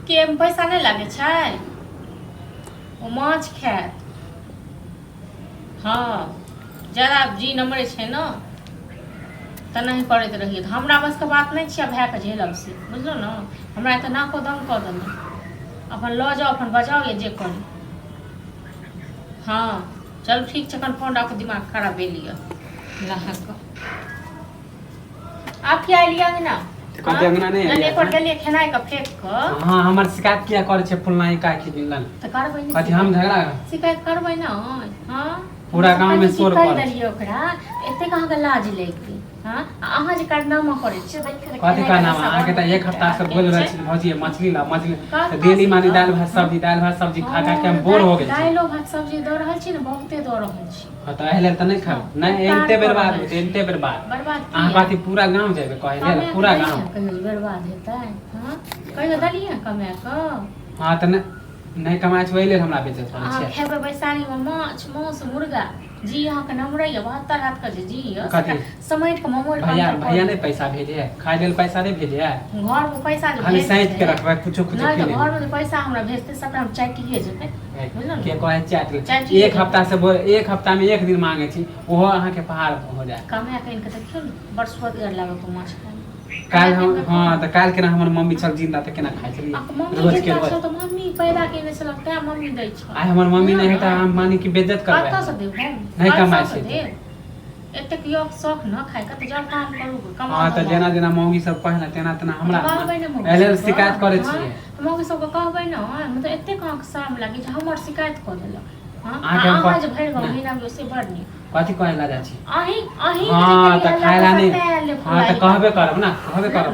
के एहिमे पैसा नहि लागै छै ओ माछ खायत हँ ज्यादा जी नमरै छै ने तेनाही करैत रहियै तऽ हमरा बसके बात नहि छियै भायके झेलब से बुझलहुँ ने हमरा एतऽ नाको दम कऽ देलहुँ अपन लऽ जाउ अपन बजाउ या जे करी हँ चलू ठीक छै एखन फोन राखू दिमाग खराब भेल यऽ नहा कऽ आब किया एलियै अंगना? तऽ कहते अंगना नहि जहन एलियै एक बार गेलियै खेनाइ के फेंक कऽ हँ हमर शिकायत किया करै छै फुलनाई काकी मिलन तऽ करबै ने कथी हम झगड़ा शिकायत करबै ने हँ पूरा गाँव में कनि शोर कहि करै छै। देलियै ओकरा एतेक अहाँके लाज लागि गेल हँ आ अहाँ जे कारनामा करै छियै देखियौ तऽ कथी खेनाइ के कहना नशा अहाँके बड़ तऽ एक हफ्ता से बोल रहल छी भौजी मछली ला मछली कथी तऽ डेली माने से दालि भात सब्जी दालि भात सब्जी खा खा के हम बोर हो गेल छी दालिओ भात सब्जी दऽ रहल छी ने बहुते दऽ रहल छी हँ तऽ एहि लेल तऽ नहि खाब नहि उपकार एनते कऽ बर्बाद रहल हेतै छी। एनते बर्बाद बर्बाद अहाँ किया कथी पूरा गाँव जेबै कहै लेल कमाए पूरा कऽ गाँव देलियै कहियो बर्बाद हेतै हँ कहियो देलियै कमाए कऽ हँ तऽ नहि नहि कमाइ छै ओहि लेल हमरा बेचऽ पड़ै अहाँ छै खेबै बैसारीमे माछ मांस मुर्गा जी अहाँके नमरैया 72 हाथ के जे जी यऽ कथी? सभटा समटि कऽ ममोड़ि कऽ भैया अन्दर कऽ भैया नहि दियौ। पैसा भेजे है खाय लेल पैसा नहि भेजे है घरमे पैसा जे खाली भेजतै सैंत के रखबै कुछो कुछो नहि तऽ खेले घरमे जे पैसा हमरा भेजतै सभटा हम चाटिए जेबै बुझलहुँ के ने कहै चाटि ले। चाटिए एक जेबै। हफ्ता से बोल एक हफ्ता में एक दिन मांगे छी ओहो अहाँके पहाड़ हो जाए कमाए कऽ आनि कऽ देखियौ ने बड़ सुअदगर लागत ओ माछ खायमे काल्हि हम हँ तऽ काल्हि केना हमर मम्मी छल जिन्दा तऽ केना खाइ छलियै आ मम्मी रोज के जिन्दा रोज छल तऽ मम्मी पैदा केने छलक तैं मम्मी दै छल आइ हमर मम्मी नहि बुझलहुँ है तऽ ने? हम मानी कि बेज्जत करबै कतऽसँ देब हम नहि कमाइ कतऽसँ छै देब एतेक योग शौख न खायके तऽ जाउ काम करू कमाउ हँ तऽ धमाउ। जेना जेना मौगी सब कहै ने तेना तेना हमरा तऽ कहबै ने मौगी एहि लेल सबके, शिकायत करै हँ, छियै तऽ मौगी सबके कहबै ने मतलब एतेक अहाँके शरम लागै छै हमर शिकायत कऽ देलक हँ अहाँके हम आ अहाँ कह- जे भरि गाँव नहि। मिलाबियौ से बड़ नीक कथी कहै लए जाइ छी अहीं अहीं हँ तऽ खाय ला नहि हँ तऽ कहबे करब ने कहबे करब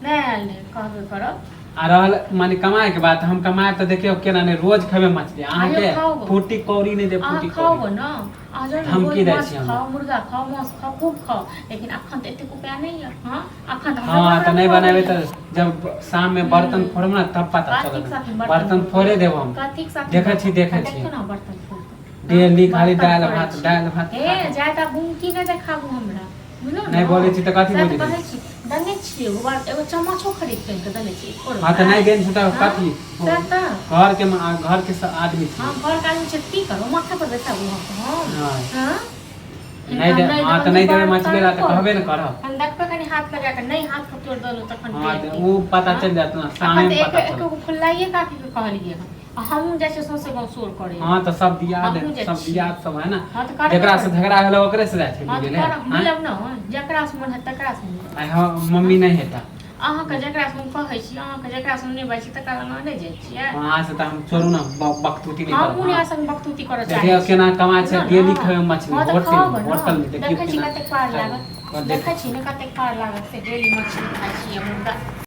नहि आयल रहै कहबे करब आ रहल माने कमाए के बात हम कमाए तऽ देखियौ केना नहि रोज खेबै मछली अहाँके अहाँ खाउ। फूटी कौड़ी नहि देब अहाँ फूटी खाउ कौड़ी ने अहाँ जहन धमकी रोज दै माछ छी हम। खाउ मुर्गा खाउ मांस खाउ खूब खाउ लेकिन अखन तऽ एतेक उपाय नहि यऽ हँ अखन तऽ हँ हमरा तऽ नहि खुआबै बनेबै यऽ। तऽ जब शाम मे बर्तन फोड़ब ने तब पता कथीक चलत साथे बर्तन फोड़े देब हम कथीक साथे देखै छी बर्तन? देखै छी देखियौ ने बर्तन फोड़तै डेली खाली बर्तन दालि फोड़ै भात छी। दालि भात हे खा कऽ। जाय तऽ बुमकी नहि देखाबू हमरा बुझलहुँ नहि ने बोलै छी तऽ कथी सएह बोलै कहै छी दने छियै एगो बात एगो चम्मचो खरीद कऽ आनि कऽ दने छी एको हँ तऽ नहि देन छै तऽ हँ, कथी सएह तऽ घर के घर के आदमी छी हम घर के आदमी छै की करब माथा पर बैसाबू अहाँके हम नहि हँ नहि दे हँ तऽ नहि देबै मछली ला तऽ कहबे ने करब हम देखबै कनि हाथ लगा कऽ नहि हाथ पर तोड़ि देलहुँ तखन हँ तऽ ओ पता चलि जायत ने शामे अखन मे तऽ एक पता एक चलत गो फुल्लाइए काकी के कहलियै हन आ हमहूँ जाइ छियै सौंसे गाँव शोर करै हँ तऽ सब दियाद हमहूँ जाइ सब छियै। दियाद सब है ने हँ तऽ करबे जकरा से करबै। झगड़ा भेलै ओकरे से जाइ छै हँ तऽ मिलै लए करब आँय? मिलब ने जकरा से मन हैत तकरा से मिलब आइ हँ मम्मी नहि हेता अहाँके जकरा से हम कहै छी अहाँके जकरा से हम नहि बाजै छी तकरा लग अहाँ नहि जाइ छियै अहाँ से तऽ हम छोड़ू ने बकतूती नहि करब हमहूँ नहि हँ। अहाँ संग बकतूती करऽ चाहै देखियौ छी केना कमाइ छै बुझलहुँ ने? डेली खेबै मछली हँ तऽ होटल खाउ ने होटल मे देखियौ देखै छी केना कतेक पार खाइ लागत देखै देखै छी ने कतेक पार लागत से डेली मछली खाइ छी मुर्गा